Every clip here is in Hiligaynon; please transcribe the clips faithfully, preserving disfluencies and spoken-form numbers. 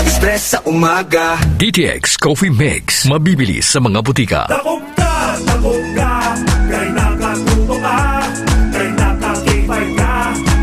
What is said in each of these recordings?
Stress sa umaga. D T X Coffee Mix, mabibili sa mga butika. Takop ka, takop ka, kay nakatuto ka, kay naka-K five ka,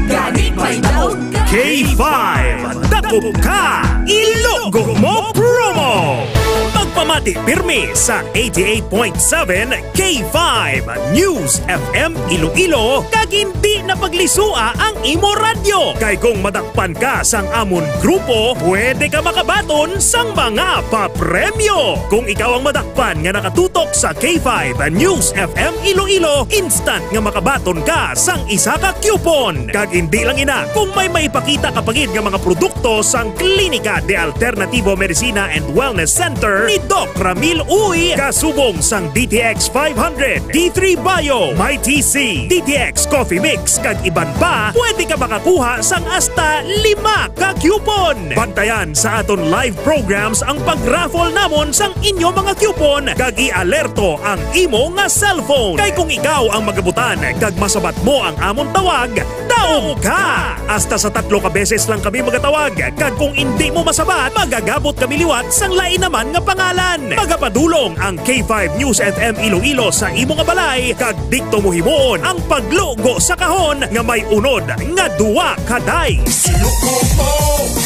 gani may daog ka. K five, takop ka, ilugo mo promo. Magpamati pirmi sa eighty-eight point seven K five News F M Iloilo, kag hindi na paglisua ang imo radyo. Kay kung madakpan ka sang amon grupo, pwede ka makabaton sang mga papremyo. Kung ikaw ang madakpan nga nakatutok sa K five News F M Iloilo, instant nga makabaton ka sang isa ka coupon. Kag hindi lang ina, kung may maipakita ka pa gid nga mga produkto sang Klinika de Alternativo Medicina and Wellness Center ni Doc Ramil Uy, kasubong sang D T X five hundred, D three Bio, My T C, D T X Coffee Mix, kag iban pa, pwede ka makakuha sang hasta lima ka coupon. Bantayan sa aton live programs ang pag-raffle namon sang inyo mga coupon, kag i-alerto ang imo nga cellphone. Kay kung ikaw ang magabutan kag masabat mo ang amon tawag, daog ka! Hasta sa tatlo ka beses lang kami magatawag, kag kung indi mo masabat, magagabot kami liwat sang lain naman nga pangalan. Magapadulong ang K five News F M Iloilo sa imo nga balay, kag didto mo himuon ang paglugo sa kahon nga may unod nga duwa ka dice. Ilugo mo!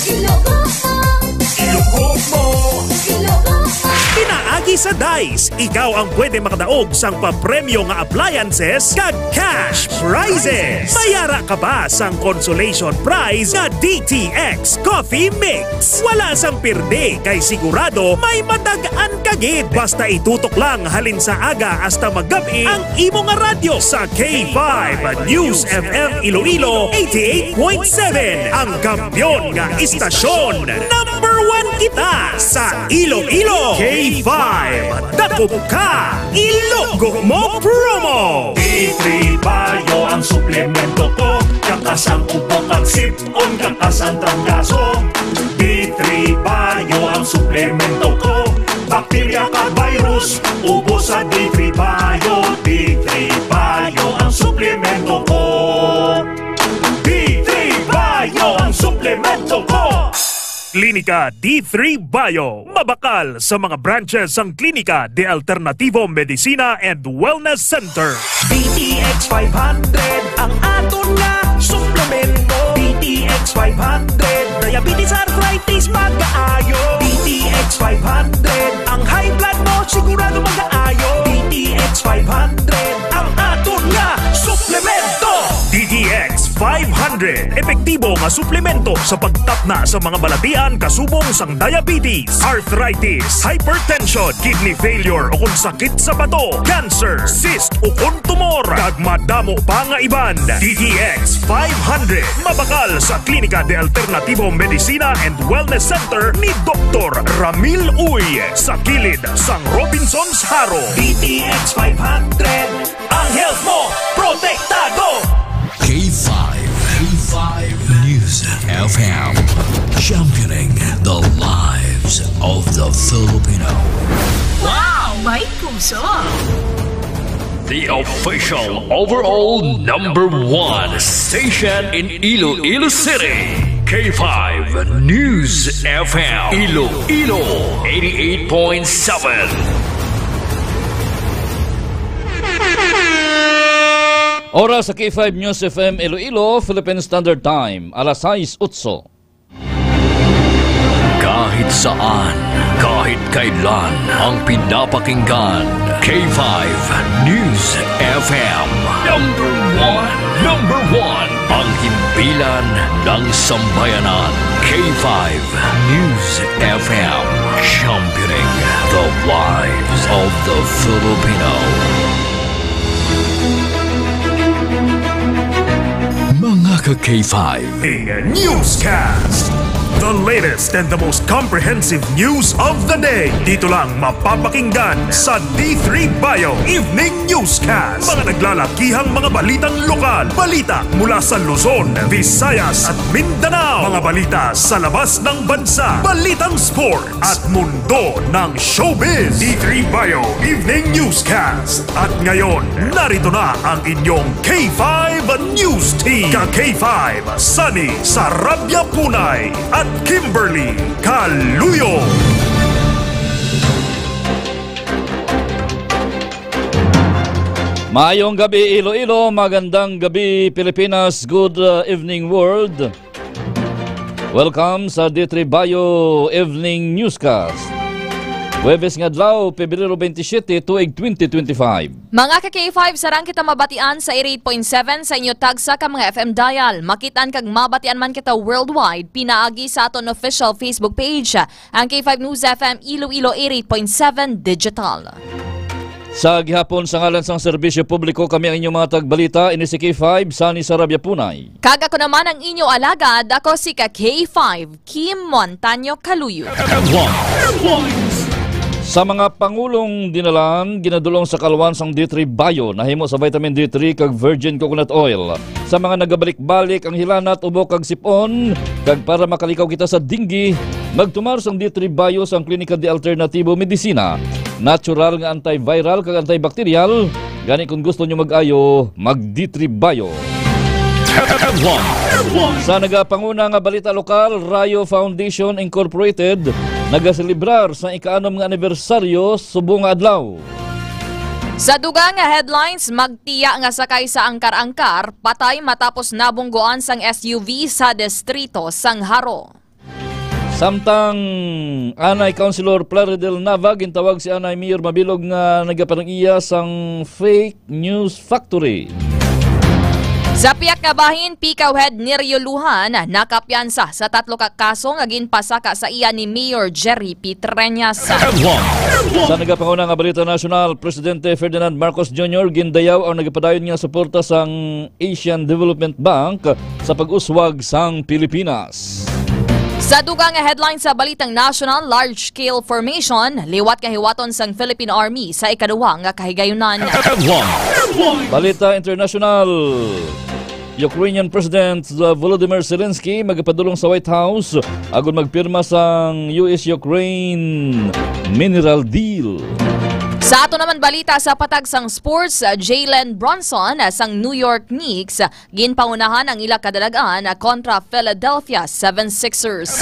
Ilugo mo! Ilugo mo! Ilugo mo! Pinaagi sa dice, ikaw ang pwede makadaog sang papremyo nga appliances kag cash prizes. Mayara ka pa sang consolation prize nga D T X Coffee Mix. Wala sang pirdi kay sigurado may madag-an ka gid. Basta itutok lang halin sa aga hasta maggab-i ang imo nga radyo sa K five News F M Iloilo eighty-eight point seven, ang kampiyon nga istasyon. Number one kita sa Iloilo. K five, dakop ka, ilugo mo promo. D three Bio ang suplemento ko, kakas ang ubo kag sip-on, kakas ang trangkaso. D three Bio ang suplemento ko, bakterya kag virus, ubos sa D three Bio. D three Bio ang suplemento ko. D three Bio ang suplemento ko. Klinika D three Bio, mabakal sa mga branches sang Klinika de Alternativo Medicina and Wellness Center. D T X five hundred ang aton nga suplemento. D T X five hundred, diabetes, arthritis, magaayo. D T X five hundred, ang high blood mo sigurado magaayo. D T X five hundred ang aton nga suplemento. D T X five hundred, epektibo nga suplemento sa pagtapna sa mga balatian kasubong sang diabetes, arthritis, hypertension, kidney failure ukon sakit sa bato, cancer, cyst ukon tumor, kag madamo pa nga iban. D T X five hundred, mabakal sa Klinika de Alternativo Medicina and Wellness Center ni Doktor Ramil Uy, sa kilid sang Robinsons Jaro. D T X five hundred, ang health mo protektado. K five, K five News F M, championing the lives of the Filipino. Wow, may puso! The official overall number one station in Iloilo City, K five News F M, Iloilo, eighty-eight point seven. Oras sa K five News F M Iloilo, Philippine Standard Time, alas sais otso. Kahit saan, kahit kailan, ang pinapakinggan, K five News F M. Number one, number one, ang himpilan ng sambayanan, K five News F M, championing the lives of the Filipino. Mga ka K five. Newscast. The latest and the most comprehensive news of the day. Dito lang mapapakinggan sa D three Bio Evening Newscast. Mga naglalakihang mga balitang lokal. Balita mula sa Luzon, Visayas at Mindanao. Mga balita sa labas ng bansa. Balitang sport at mundo ng showbiz. D three Bio Evening Newscast. At ngayon, narito na ang inyong K five News Team. Ka K five, Sunny Sarabia Punay at Kimberly Caluyo. Maayong gabi, Iloilo. Magandang gabi, Pilipinas. Good, uh, evening, world. Welcome sa D three Bio Evening Newscast. Huwebes nga adlaw, Pebrero twenty-seven, tuig twenty twenty-five. Mga ka K five, sarang kita mabatian sa eighty-eight point seven sa inyo tagsa ka mga F M dial. Makitaan kag mabatian man kita worldwide, pinaagi sa aton official Facebook page, ang K five News F M Iloilo eighty-eight point seven Digital. Sa gihapon, sa ngalan sang serbisyo publiko, kami ang inyong mga tagbalita. Ini si K five, Sunny Sarabia Punay. Kag ako naman ang inyo alagad, ako si ka K five, Kim Montaño Caluyo. Headlines. Sa mga pangulong dinalan, ginadulong sa kalwan sang D three Bio, nahimo sa vitamin D three kag virgin coconut oil. Sa mga nagabalik-balik ang hilanat, ubo kag sipon, kag para makalikaw kita sa dengue, magtumar sang D three Bio sang Klinika de Alternatibo Medicina. Natural nga antiviral kag antibacterial, gani kung gusto nyo mag-ayo, mag D three Bio. Headlines. Sa nagapanguna nga balita lokal, Rayo Foundation Incorporated nagaselebrar sa ika-anom nga anibersaryo subong nga adlaw. Sa dugang nga headlines, magtiya nga sakay sa angkar-angkar, patay matapos nabunggoan sang S U V sa distrito sang Jaro. Samtang anay Councilor Plaridel Nava, gintawag si anay Mayor Mabilog nga nagapanag-iya sang fake news factory. Sa piyak nga bahin, Picao Head Nerio Lujan nakapiyansa sa tatlo ka kaso nga ginpasaka sa iya ni Mayor Jerry P. Treñas. Sa nagapanguna nga balita nasyonal, Presidente Ferdinand Marcos Junior gindayaw ang nagapadayon nga suporta sang Asian Development Bank sa pag-uswag sang Pilipinas. Sa dugang nga headline sa balitang national, large-scale formation liwat nga hiwaton sang Philippine Army sa ikaduha nga kahigayunan. Balita international. Ukrainian President, uh, Volodymyr Zelensky magapadulong sa White House agud magpirma sang U S Ukraine mineral deal. Sa ato naman balita sa patag sang sports, uh, Jalen Brunson, uh, sang New York Knicks, uh, ginpangunahan ang ila kadalag-an, uh, kontra Philadelphia Seven Sixers.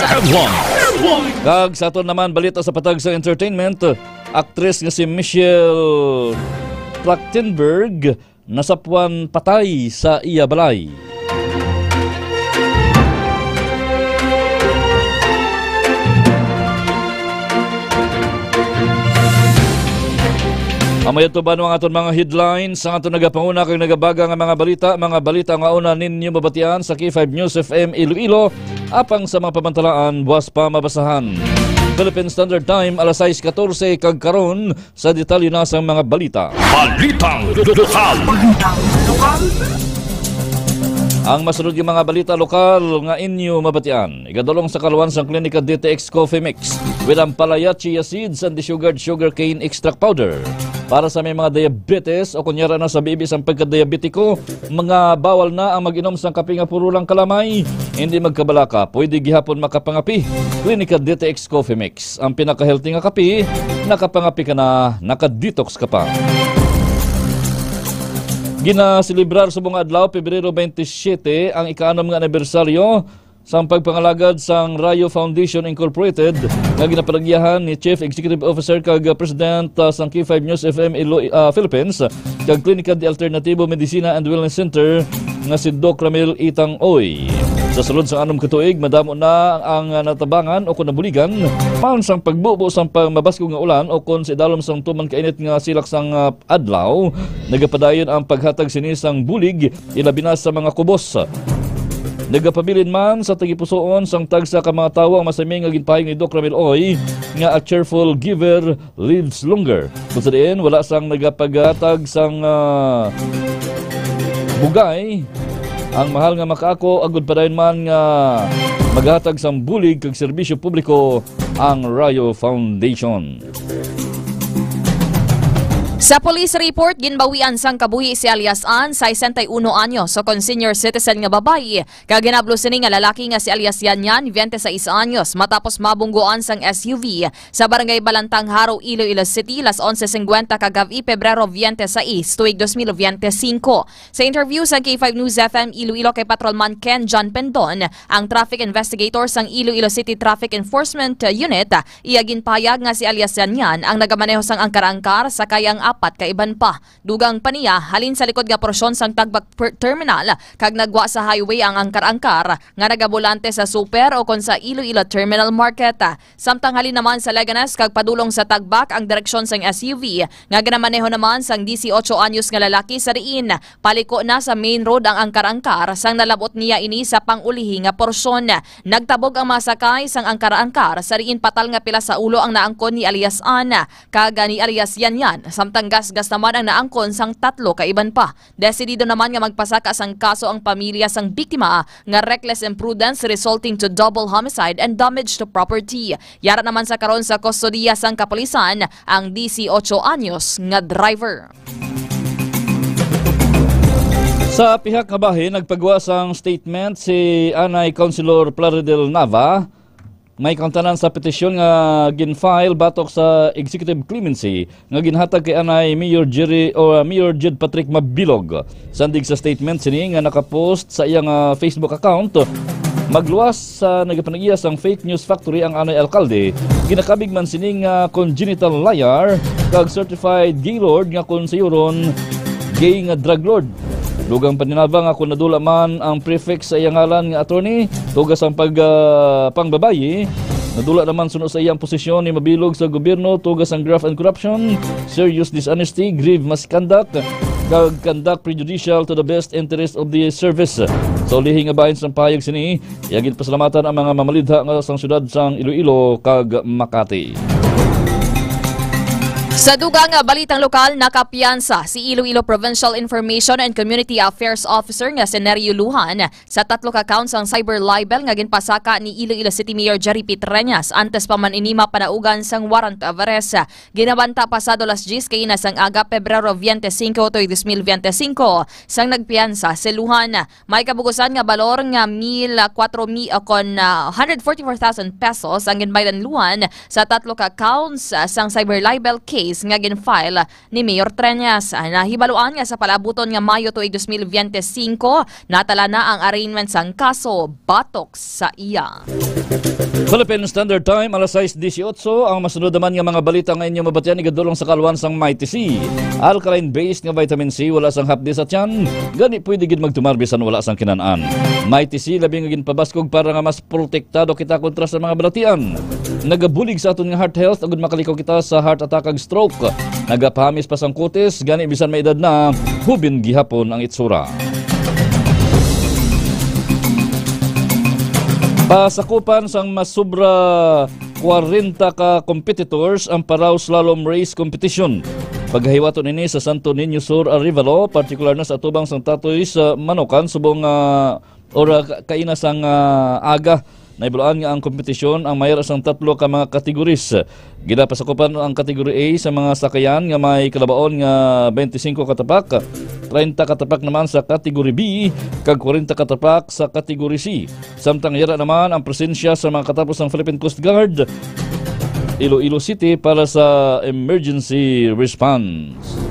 Kag sa ato naman balita sa patag sang entertainment, uh, aktres nga si Michelle Trachtenberg nasapwan patay sa iya balay. Amo yadto ba ang aton mga headlines, ang aton nagapanguna kag nagabaga nga mga balita, mga balita nga una ninyo mabatian sa K five News F M Iloilo, apang sa mga pamantalaan, buas pa mabasahan. Philippine Standard Time, alas sais katorse, kag karon, sa detalye na sang mga balita. Balitang lokal. Ang masunod nga mga balita lokal nga inyo mabatian. Igadulong sa kalwan sang Klinika D T X Coffee Mix with ampalaya, chia seeds, and the sugared sugarcane extract powder. Para sa may mga diabetes o kunyara na sa bibi sang pagkadiabetiko, mga bawal na ang mag-inom sang kape nga puro lang kalamay. Hindi magkabalaka, pwede gihapon makapangape. Klinika D T X Coffee Mix. Ang pinaka-healthy nga kape, nakapangape ka na, naka-detox ka pa. Ginaselebrar subong nga adlaw, Pebrero twenty-seven, ang ika-anom nga anibersaryo sang pagpangalagad sang Rayo Foundation Incorporated nga ginapanagyahan ni Chief Executive Officer kag President, ah, sang K five News F M Ilo-, ah, Philippines, kag Klinika de Alternativo Medicina and Wellness Center nga si Doc Ramil Itang Oy. Sa sulod sang anom ka tuig, madamo na ang, ah, natabangan o kon nabuligan, man sang pagbubo sang pang-, mabaskog nga ulan o kon sa idalom sang tuman kainit nga silak sang, ah, adlaw, nagapadayon ang paghatag sini sang bulig, ilabi na sa mga kubos. Nagapabilin man sa tagipusoon sang tagsa ka mga tawo ang masami nga ginpahayag ni Doc Ramil Oy nga a cheerful giver lives longer. Kung sa diin, wala sang nagapaghatag sang, ah, bugay ang mahal nga makaako, agud padayon man nga maghatag sang bulig kag serbisyo publiko ang Rayo Foundation. Sa police report, ginbawian sang kabuhi si alias Ann, sesenta y uno anyos, o kon senior citizen nga babayi, kag ginablo sini nga lalaki nga si alias Yanyan, twenty-seis anyos, matapos mabungguan sang S U V sa Barangay Balantang, Jaro, Iloilo City, las onse cincuenta kagab-i, Pebrero twenty-seis, tuig dos mil veinticinco. Sa interview sa K five News F M Iloilo kay Patrolman Ken John Pendon, ang traffic investigator sang Iloilo City Traffic Enforcement Unit, iya ginpahayag nga si alias Yanyan ang nagamaneho sang angkar-angkar, sakay ang apat ka iban pa. Dugang pa niya, halin sa likod nga porsyon sang Tagbak per-, Terminal, kag nagwa sa highway ang angkar-angkar nga nagabulante sa super o kon sa Iloilo Terminal Market. Samtang halin naman sa Leganes kag padulong sa Tagbak ang direksyon sang S U V nga ginamaneho naman sang dieciocho anyos nga lalaki, sa diin paliko na sa main road ang angkar-angkar sang nalabot niya ini sa pang-ulihi nga porsyon. Nagtabog ang mga sakay sang angkar-angkar, sa diin patal nga pila sa ulo ang naangkon ni alias Ann kag ni alias Yanyan, samtang gasgas naman ang naangkon sang tatlo ka iban pa. Desidido naman nga magpasaka sang kaso ang pamilya sang biktima nga reckless imprudence resulting to double homicide and damage to property. Yara naman sa karon sa kustodiya sang kapulisan ang dieciocho anyos nga driver. Sa pihak nga bahin, nagpagawa sang statement si anay Councilor Plaridel Nava, may kaangtanan sa petisyon nga gin-file batok sa executive clemency nga ginhatag kay anay Mayor Jerry o, uh, Mayor Jed Patrick Mabilog. Sandig sa statement sini nga nakapost sa iyang, uh, Facebook account, magluwas sa nagapanag-iya sang fake news factory ang anay alkalde. Ginakabig man sini nga congenital liar kag certified gaylord nga kon sayuron gay nga drug lord. Dugang pa ni Nava nga kon nadula man ang prefix sa iya ngalan nga attorney, tugas ang pag, ah, pangbabayi, nadula naman suno sa iyang posisyon ni Mabilog sa gobyerno, tugas ang graft and corruption, serious dishonesty, grave misconduct, kag conduct prejudicial to the best interest of the service. Sa ulihi nga bahin sang pahayag sini, iya ginpasalamatan ang mga mamalidha nga sang siyudad sang Iloilo kag Makati. Sa dugang nga balitang lokal, nakapiyansa si Iloilo Provincial Information and Community Affairs Officer nga si Nerio Lujan sa tatlo ka counts sang cyber libel nga ginpasaka ni Iloilo City Mayor Jerry P. Treñas antes pa man ini mapanaugan sang warrant of arrest. Ginabanta pasado las diyes kaina sang aga, Pebrero twenty-five, tuig dos mil veinticinco, sang nagpiyansa si Lujan. May kabugusan nga balor nga mil, ah, kuwatro mi-, ah, kon, ah, hundred forty-four thousand pesos ang ginbayad ni Lujan sa tatlo ka counts, ah, sang cyber libel case nga gin-file ni Mayor Treñas. Ah, nahibaluan nga sa palaabuton nga Mayo tuig dos mil veinticinco, natala na ang arraignment sang kaso batok sa iya. Philippine Standard Time, alas sais dieciocho. Ang masunod naman nga mga balita nga inyo mabatian igadulong sa kaluan sang Mighty C. Alkaline-based nga vitamin C, wala sang hapdi sa tiyan, gani pwede gid magtumar bisan wala sang kinan-an. Mighty C labi nga ginpabaskog para nga mas protektado kita kontra sa mga balatian. Nagabulig sa aton nga heart health agud makalikaw kita sa heart attack kag stroke. Nagapahamis pa sang kutis, gani bisan may edad na, hubin gihapon ang itsura. Pasakupan sang mas sobra kwarenta ka competitors ang Parao Slalom Race Competition. Paghiwaton ini sa Santo Niño Sur, Arevalo, partikular na sa atubang sang Tatoy sa Manukan, subong, ah, or, ah, ka-, kaina sang, ah, aga. Nahibaluan nga ang kompetisyon ang mayara sang tatlo ka mga categories. Ginapasakupan ang Category A sa mga sakayan nga may kalabaon nga twenty-five ka tapak, treinta ka tapak naman sa Category B, kag kwarenta ka tapak sa Category C. Samtang yara naman ang presensya sa mga katapos sang Philippine Coast Guard, Iloilo City para sa emergency response.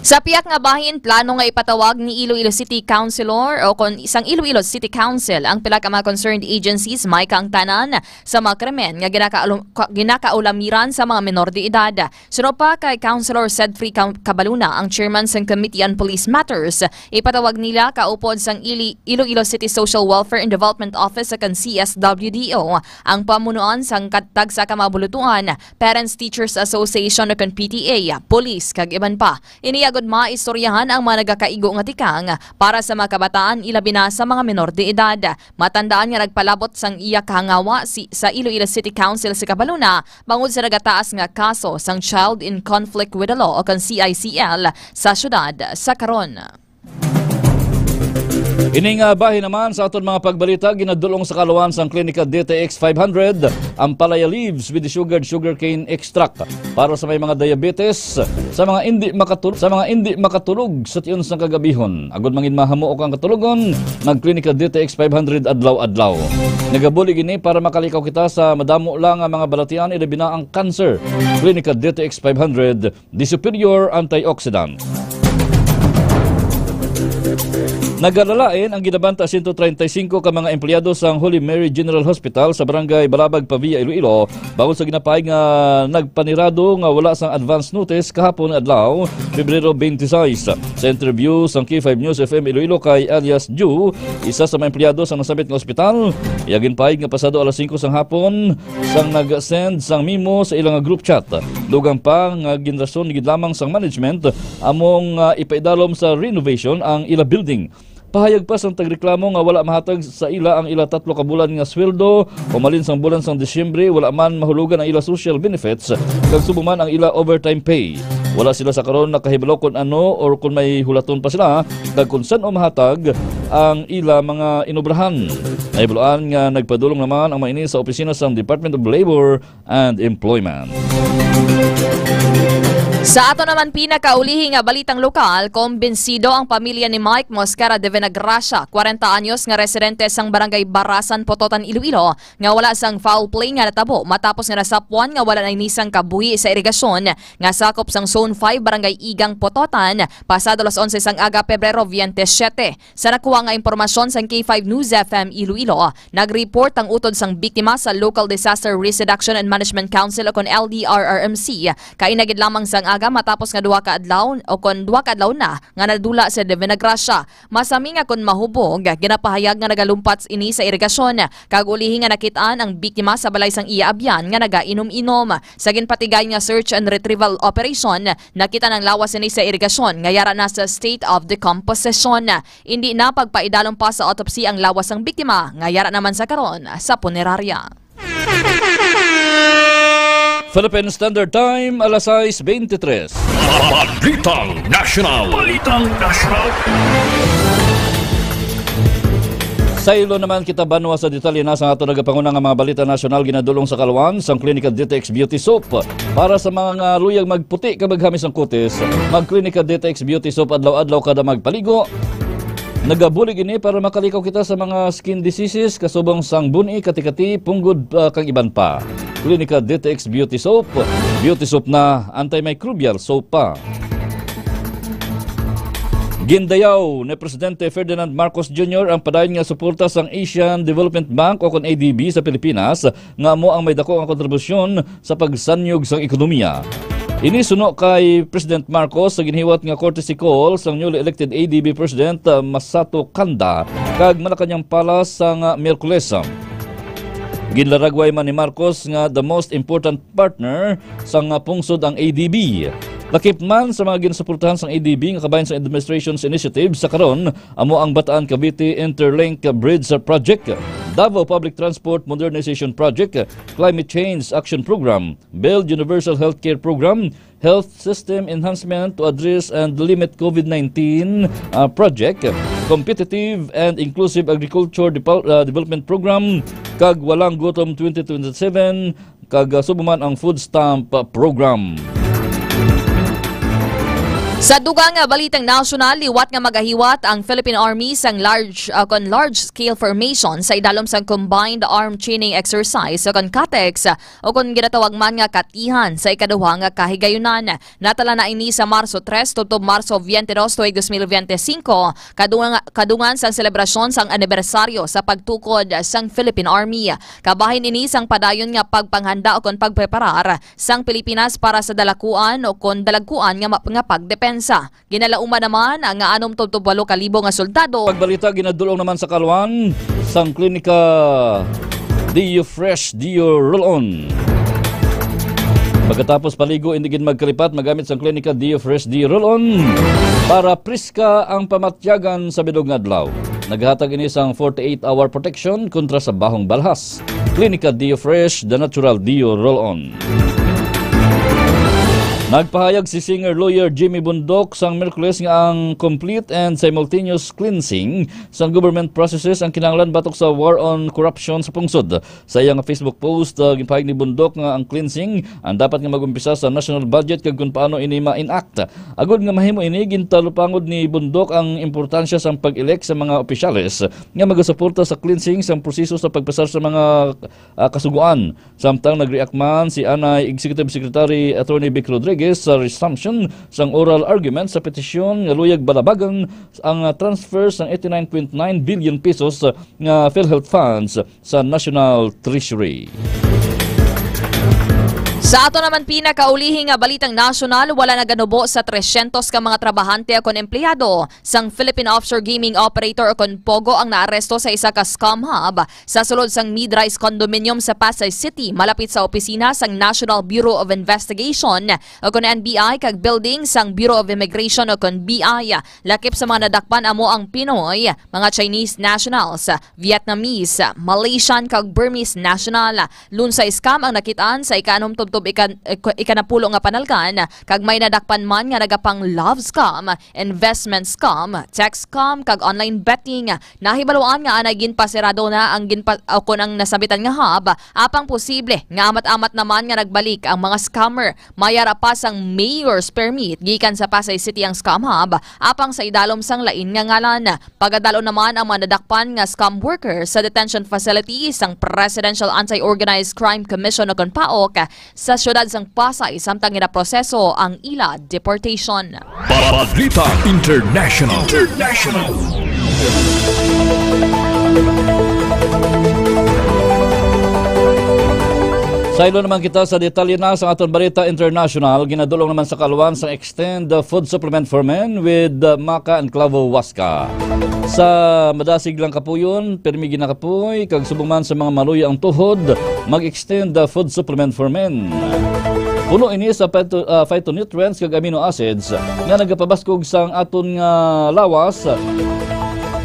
Sa piyak nga bahin, plano nga ipatawag ni Iloilo City Councilor o kon sang Iloilo City Council ang pila ka mga concerned agencies may kaangtanan sa mga krimen nga ginakaulum-, ka-, ginakaulamiran sa mga menor de edad. Suno pa kay Councilor Sedfrey Cam-, Cabaluna, ang chairman sang Committee on Police Matters, ipatawag nila kaupod sang Ili-, Iloilo City Social Welfare and Development Office o kon C S W D O ang pamunuan sang kat-, tagsa ka mga bulutuan, Parents Teachers Association o kon P T A, police, kag iban pa. Ini agud maistoryahan ang mga nagakaigo nga tikang para sa mga kabataan, ilabi na sa mga menor de edad. Matandaan nga nagpalabot sang iya kahangawa si, sa Iloilo City Council si Cabaluna bangod sa nagataas nga kaso sang Child in Conflict with the Law o kon C I C L sa siyudad sa karon. Ini nga bahin naman sa aton mga pagbalita, ginadulong sa kaalwan sang Klinika D T X five hundred ang palaya leaves with sugared sugarcane extract para sa may mga diabetes, sa mga indi makatul-, sa mga indi makatulog sa tion sang kagabihon. Agud mangin mahamuok ang katulogon, mag-Klinika D T X five hundred adlaw-adlaw. Nagabulig ini para makalikaw kita sa madamo lang nga mga balatian, ilabi na ang cancer. Klinika D T X five hundred, the superior antioxidant. Nagalalain ang ginabanta sento treinta y cinco ka mga empleyado sang Holy Mary General Hospital sa Barangay Balabag, Pavia, Iloilo, bangod sa ginapahayag nga nagpanirado nga wala sang advance notice kahapon nga adlaw, Pebrero twenty-six. Sa interview sang K five News F M Iloilo kay alias Ju, isa sa mga empleyado sa nasambit nga ospital, iya ginpahayag nga pasado alas singko sang hapon, sang nag-send sang memo sa ilang group chat. Dugang pa nga ginrason gid lamang sang management amo nga ipaidalom sa renovation ang ila building. Pahayag pa sang tagreklamo nga wala mahatag sa ila ang ila tatlo ka bulan nga sweldo, umalin sang bulan sang Disyembre, wala man mahulugan ang ila social benefits, kag subong man ang ila overtime pay. Wala sila sa karon nakahibalo kon ano or kon may hulaton pa sila, kag kon san-o mahatag ang ila mga inobrahan. Nahibaluan nga nagpadulong naman ang mga ini sa opisina sang Department of Labor and Employment. Sa ato naman pinakaulihi nga balitang lokal, kumbinsido ang pamilya ni Mike Mosquera de Venagracia, kwarenta anyos, nga residente sang Barangay Barasan, Pototan, Iloilo, nga wala sang foul play nga natabo matapos nga nasapuan nga wala na ini sang kabuhi sa irigasyon nga sakop sang Zone five, Barangay Igang, Pototan, pasado alas onse sang aga, Pebrero twenty-seven. Sa nakuha nga impormasyon sang K five News F M Iloilo, nag-report ang utod sang biktima sa Local Disaster Risk Reduction and Management Council o kon L D R R M C, kaina gid lamang sang aga matapos nga duha ka adlaw o kon duha ka adlaw na nga nadula si Devena Gracia. Masami nga kon mahubog, ginapahayag nga nagalumpat ini sa irigasyon, kag ulihi nga nakit-an ang biktima sa balay sang iya abyan nga nagainom-inom. Sa ginpatigayon nga search and retrieval operation, nakit-an ang lawas sini sa irigasyon nga yara na sa state of decomposition. Indi na pagpaidalom pa sa autopsy ang lawas sang biktima nga yara naman sa karon sa punerarya. Philippine Standard Time, alas sais beintitres. Balitang Nasyonal. Balitang Nasyonal. Saylo naman kita banwa sa detalye na sa ato nagapanguna nga mga balita nasyonal. Ginadulong sa kaalwan sang Klinika D T X Beauty Soap para sa mga luyag magputi kag maghamis ang kutis. Mag-Klinika D T X Beauty Soap adlaw-adlaw kada magpaligo. Nagabulig ini para makalikaw kita sa mga skin diseases kasubong sang buni, kati-kati, punggod, ah, kag iban pa. Klinika D T X Beauty Soap, Beauty Soap na, antimicrobial soap pa. Gindayaw ni Presidente Ferdinand Marcos Junior ang padayon nga suporta sang Asian Development Bank o kon A D B sa Pilipinas, nga amo ang may dako nga kontribusyon sa pagsanyog sang ekonomiya. Ini suno kay President Marcos sa ginhiwat nga courtesy call sang newly elected A D B President, uh, Masato Kanda kag Malacañang Palace sang, uh, Miyerkules. Ginlaragway man ni Marcos nga the most important partner sang, uh, pungsod ang A D B. Lakip man sa mga ginsuportahan sang A D B nga kabahin sa administration's initiative sa karon, amo ang Bataan Cavite Interlink Bridge Project, Davao Public Transport Modernization Project, Climate Change Action Program, Build Universal Healthcare Program, Health System Enhancement to Address and Limit COVID nineteen, ah, Project, Competitive and Inclusive Agriculture Depo-, ah, Development Program, kag Walang Gutom twenty twenty-seven, kag, ah, subong man ang food stamp, ah, program. Sa dugang nga balitang nasyonal, liwat nga magahiwat ang Philippine Army sang large, ah, kon large-scale formation sa idalom sang Combined Arm Training Exercise o kon CATEX, o kon ginatawag man nga katihan sa ikaduha nga kahigayunan. Natala na ini sa Marso tres tubtob Marso veinte dos tuig dos mil veinte cinco, kadungan, kadungan sang selebrasyon sang anibersaryo sa pagtukod sang Philippine Army. Kabahin ini sang padayon nga pagpanghanda o kon pagpreparar sang Pilipinas para sa dalakuan o kon dalagkuan nga ma-, nga pagdepensa. Ginalauman naman ang anom tubtob walo ka libo nga soldado. Pagbalita ginadulong naman sa kaalwan sang Klinika Dio Fresh Dio Roll-On. Pagkatapos paligo, indi gid magkalipat magamit sang Klinika Dio Fresh Dio Roll-On para priska ang pamatyagan sa bilog nga adlaw. Naghatag ini sang forty-eight hour protection kontra sa bahong balhas. Klinika Dio Fresh, the natural Dio Roll-On. Nagpahayag si singer lawyer Jimmy Bondoc sang Miyerkules nga ang complete and simultaneous cleansing sang government processes ang kinahanglan batok sa war on corruption sa pungsod. Sa iya nga Facebook post, ah, ginpahayag ni Bondoc nga ang cleansing ang dapat nga mag-umpisa sa national budget kag kung paano ini ma-enact. Agud nga mahimo ini, gintalupangod ni Bondoc ang importansya sang pag-elect sa mga opisyales nga magasuporta sa cleansing sang proseso sa pagpasar sa mga, ah, kasugoan. Samtang nag-react man si anay Executive Secretary Attorney Vic Rodriguez sa resumption sang oral argument sa petisyon nga luyag balabagan ang, ah, transfer sang eighty-nine point nine billion pesos nga PhilHealth funds sa National Treasury. Sa ato naman pinakaulihi nga balitang nasyonal, wala naganubo sa tresyentos ka mga trabahante kon empleyado sang Philippine Offshore Gaming Operator o kon POGO ang naaresto sa isa ka scam hub sa sulod sang Mid-Rise Condominium sa Pasay City, malapit sa opisina sang National Bureau of Investigation o kon N B I kag building sang Bureau of Immigration o kon B I. Lakip sa mga nadakpan amo ang Pinoy, mga Chinese nationals, Vietnamese, Malaysian kag Burmese national. Lunsay scam ang nakitaan sa ikanom tubtob ikan-, ik-, ikanapulo nga panalgan, kag may nadakpan man nga nagapang love scam, investment scam, text scam, kag online betting. Nahibaluan nga anay ginpasirado na ang ginpa-, o kon ang nasambitan nga hub, apang posible nga amat-amat naman nga nagbalik ang mga scammer. May ara pa sang mayor's permit gikan sa Pasay City ang scam hub, apang sa idalom sang lain nga ngalan. Pagadalon naman ang mga nadakpan nga scam worker sa detention facility sang Presidential Anti-Organized Crime Commission o kon PAOC sa siyudad sang Pasay, samtang ginaproseso ang ila deportation. Balita International. International. Saylo naman kita sa detalye na sa aton balita international. Ginadulong naman sa kaalwan sang Extend the Food Supplement for Men with, uh, Maca and Clavo Huasca. Sa madasig lang kapuyon, pirmi ginakapoy, kag subong man sa mga maluya ang tuhod, mag-Extend the Food Supplement for Men. Puno ini sa phyto-, ah, phytonutrients kag amino acids nga nagapabaskog sang aton nga lawas,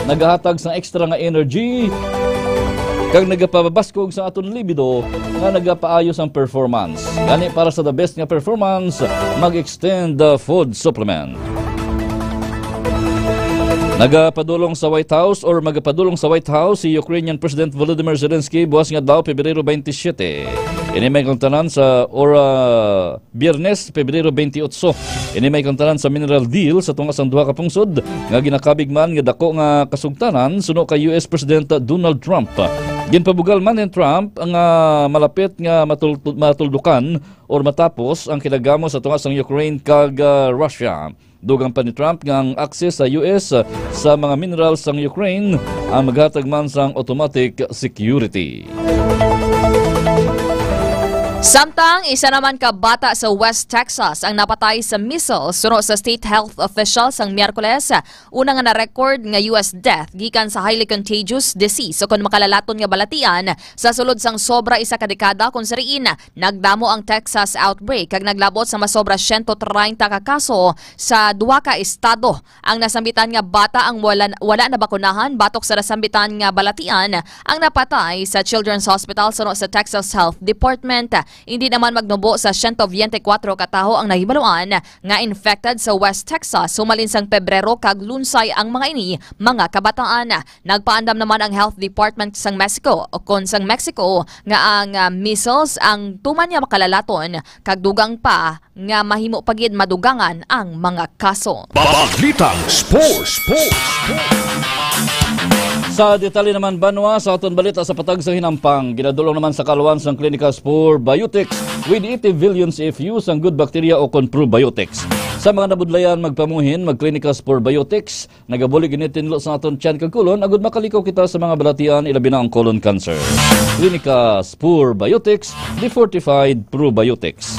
nagahatag sang extra nga energy, kag nagapabaskog sa aton libido nga nagapaayo sang performance. Gani, para sa the best nga performance, mag-Extend the Food Supplement. Nagapadulong sa White House or magapadulong sa White House si Ukrainian President Volodymyr Zelensky buwas nga adlaw, Pebrero twenty-seven. Ini may kangtanan sa ora Biyernes, Pebrero twenty-eight. Ini may kangtanan sa mineral deal sa tunga sang duha ka pungsod nga ginakabig man nga dako nga kasugtanan suno kay U S President Donald Trump. Ginpabugal man ni Trump nga malapit nga matul-, matuldukan or matapos ang kinagamo sa tunga sang Ukraine kag, ah, Russia. Dugang pa ni Trump nga ang access sa U S sa mga mineral sang Ukraine ang maghatag man sang automatic security. Samtang isa naman ka bata sa West Texas ang napatay sa missile, suno sa state health official sang Miyerkules, una nga na-record nga U S death gikan sa highly contagious disease o kon makalalaton nga balatian sa sulod sang sobra isa ka dekada, kon sa diin nagdamo ang Texas outbreak kag naglabot sa masobra siyento treinta ka kaso sa duha ka estado. Ang nasambitan nga bata ang wala, wala nabakunahan batok sa nasambitan nga balatian ang napatay sa Children's Hospital suno sa Texas Health Department. Indi naman magnubo sa siyento biyente kuwatro ka tawo ang nahibaluan nga infected sa West Texas humalin sang Pebrero kag Lunsay ang mga ini mga kabataan. Nagpaandam naman ang Health Department sang Mexico o kon sang Mexico nga ang, ah, measles ang tuman nga makalalaton kag dugang pa nga mahimo pa gid madugangan ang mga kaso. Balitang Sports. Sa detalye naman, banwa, sa aton balita sa patag sa hinampang, ginadulong naman sa kaalwan sang Clinicas Probiotics with eighty billion C F U sang good bacteria o kon probiotics. Sa mga nabudlayan magpamuhin, mag-Clinicas Probiotics. Nagabulig ini tinlo sa aton tiyan kag kolon agud makalikaw kita sa mga balatian, ilabi na ang colon cancer. Clinicas Probiotics, the fortified probiotics.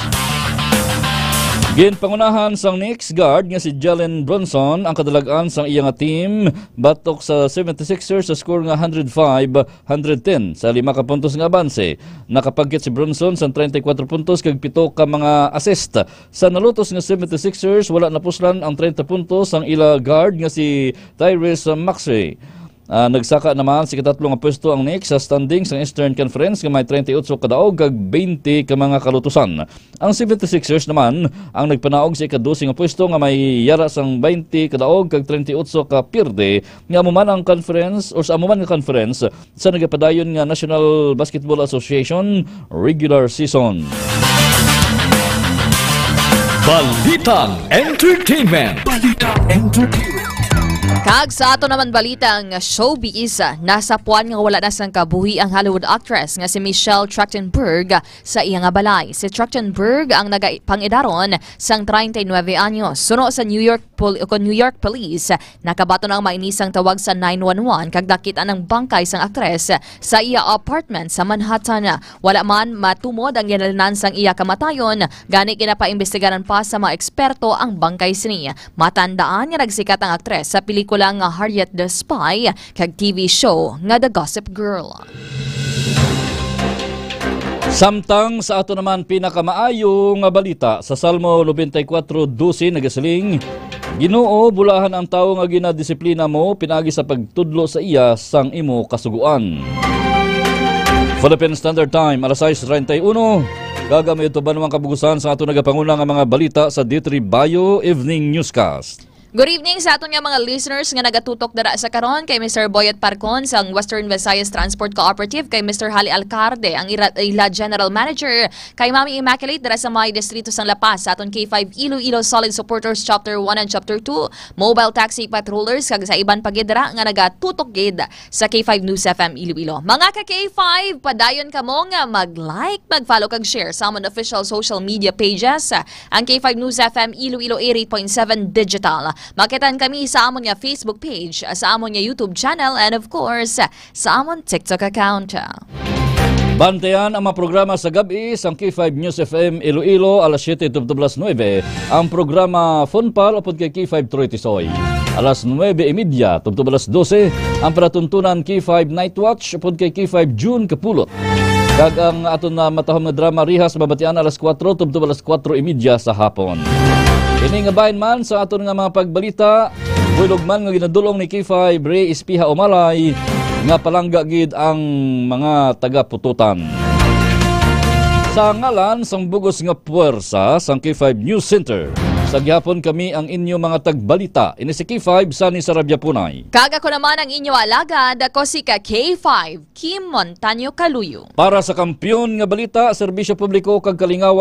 Ginpangunahan sang Knicks guard nga si Jalen Brunson ang kadalag-an sang iya nga team batok sa seventy-sixers sa score nga hundred five hundred ten sa lima ka puntos nga abanse. Nakapagkit si Brunson sang treinta y cuatro puntos kag pito ka mga assist. Sa nalutos nga seventy-sixers, wala napuslan ang treinta puntos sang ila guard nga si Tyrese Maxey. Ah, nagsaka naman sa ikatatlo nga pwesto ang Knicks sa standings sang Eastern Conference nga may treinta y ocho ka daog kag twenty ka mga kalutusan. Ang seventy-sixers naman ang nagpanaog sa ika-dose nga pwesto nga may yara sang twenty ka daog kag treinta y ocho ka pierde, nga amo man ang conference, o sa amo man nga conference sa nagapadayon nga National Basketball Association regular season. Balitang Entertainment. Balitang Entertainment. Kag sa ato naman balitang showbiz, nasapuan nga wala na sang kabuhi ang Hollywood actress nga si Michelle Trachtenberg sa iya nga balay. Si Trachtenberg ang nagapangidaron sang treinta y nueve anyos. Suno sa New York Pol-, o kon New York Police, nakabaton ang mainisang tawag sa nine one one kag nakita ang bangkay sang aktres sa iya apartment sa Manhattan. Wala man matumod ang ginalanan sang iya kamatayon, gani ginapaimbestigaran pa sa mga eksperto ang bangkay sini. Matandaan nga nagsikat ang aktres sa pelikula nga Harriet the Spy kag T V show nga The Gossip Girl. Samtang sa ato naman pinakamaayo nga balita, sa Salmo nobenta y kuatro dose nagasiling, "Ginoo, bulahan ang tawo nga ginadisiplina mo, pinaagi sa pagtudlo sa iya sang imo kasugoan." Philippine Standard Time, alas sais treinta y uno. Kag amo ito ba namang kabugusan sa ato nagapanguna nga mga balita sa D three Bio Evening Newscast. Good evening sa aton nga mga listeners nga nagatutok dira sa karon, kay Mister Boyet Parcon sang Western Visayas Transport Cooperative, kay Mister Hali Alcarde ang ira-, ila General Manager, kay Mami Immaculate dira sa may distrito sang La Paz, sa aton K five Iloilo Solid Supporters Chapter one and Chapter two, Mobile Taxi Patrollers, kag sa iban pa gid dira nga nagatutok gid sa K five News F M Iloilo. Mga ka K five, padayon kamo nga mag-like, mag-follow kag share sa amon official social media pages, ang K five News F M Iloilo eighty-eight point seven Digital. Makitaan kami sa amon nga Facebook page, sa amon nga YouTube channel, and of course, sa amon TikTok account. Bantayan ang mga programa sa gab-i sang K five News F M Iloilo, alas siyete tubtob alas nuebe, ang programa Fun Pal upod kay K five Troy Tisoy. Alas nuebe y media tubtob alas dose, ang palatuntunan K five Night Watch upod kay K five June Kapulot. Kag ang aton na matahom nga drama Rihas mabatian alas kuwatro tubtob alas kuwatro y media sa hapon. Ini nga bahin man sa aton nga mga pagbalita, buylog man nga ginadul-ong ni K five Ray Espiha Umalay nga palangga gid ang mga taga-Pututan. Sa ngalan sang bugos nga puwersa sang K five News Center, sa gihapon kami ang inyo mga tagbalita. Ini si K five Sunny Sarabia Punay. Kag ako naman ang inyo alagad, ako si ka K five Kim Montaño Kaluyo. Para sa Kampiyon nga Balita, Serbisyo Publiko kag Kalingawan,